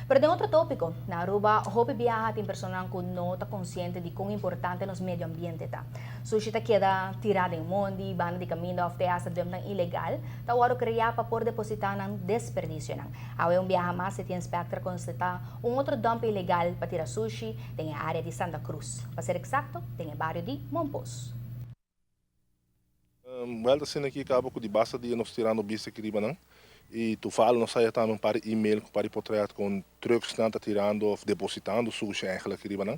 Pero den otro tópiko, na Aruba hopi biaha tin personanan ku no ta konsiente di kon importante nos medio ambiente ta. Sushi ta keda tirá den mondi, banda di kaminda òf te hasta dumpnan ilegal ta wòrdu kreá pa por depositá nan desperdisionan. Awe un biaha mas City Inspector a konstatá un otro dump ilegal pa tira sushi den e área di Santa Cruz, pa ser eksakto den e bario di Monpos. Wèl ta asina aki kaba ku di basta dia nos tirando bista aki riba nan i tufal nos haya tambe un par di email ku un par di potret kon trucksnan ta tirando òf depositando sushi eigenlijk aki riba nan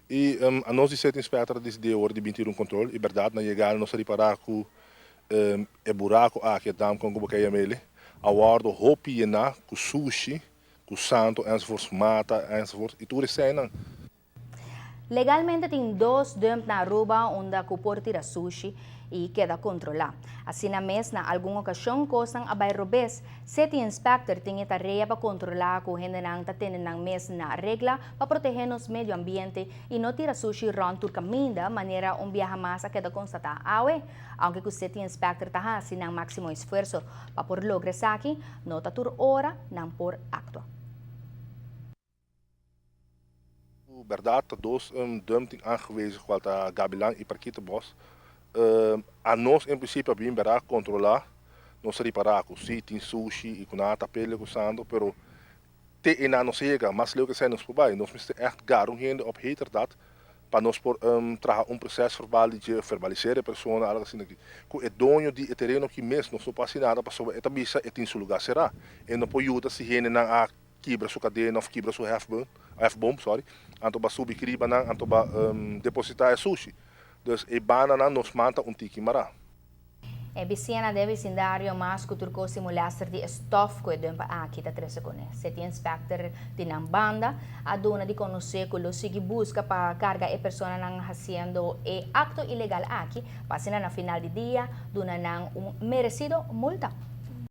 i anos di City Inspector a disidí awor di bin tira un kontrol i bèrdat na yegada nos a ripará ku e buraku aki e dam kon ku bo ke yam'el a wòrdu hopi yená ku sushi ku santo enzovoorts mata enzovoorts i tur eseinan. Legalmente tin dos dump na Aruba unda cu por tira sushi y keda controla. Asina mes na algun ocasion cosnan a bay robes. City Inspector tin e tarea pa controla cu hendenan ta tene nan mes na regla pa protege nos medio ambiente y no tira sushi rond tur caminda manera un biaha mas a keda constata awe. Aunke cu City Inspector ta haci nan maximo esfuerzo pa por logra esaki, no ta tur ora nan por actua. Berdad ta dos dumping aangewezen cual ta Gabilan y Parkietenbos. A nos en principio a bin berdad controla, nos a ripara cu si tin sushi y cu nan a tapele cu santo, pero te eynan nos a yega, mas leu ke esey nos por bay. Nos mester echt gara un hende op heterdaad pa nos por traha un proces verbal di dje, verbalisera e persona, algo asina aki. Cu e doño di e tereno aki mes nos no por haci nada pasobra e ta bisa e tin su lugar cera. E no por yuda si hendenan a kibra su kadena of kibra su hefboom, hefboom sorry, anto ba subi kriba nan anto ba deposita e sushi. Dus e bananan nos manta un tiki mará. E bisiñanan den bisindario mas ku tur kos tin molester di e stof ku e dump aki ta trese kuné. City Inspector di nan banda a duna di konosé ku lo sigui buska pa karga e personanan hasiendo e akto ilegal aki pa asina na final di dia duna nan un meresido multa.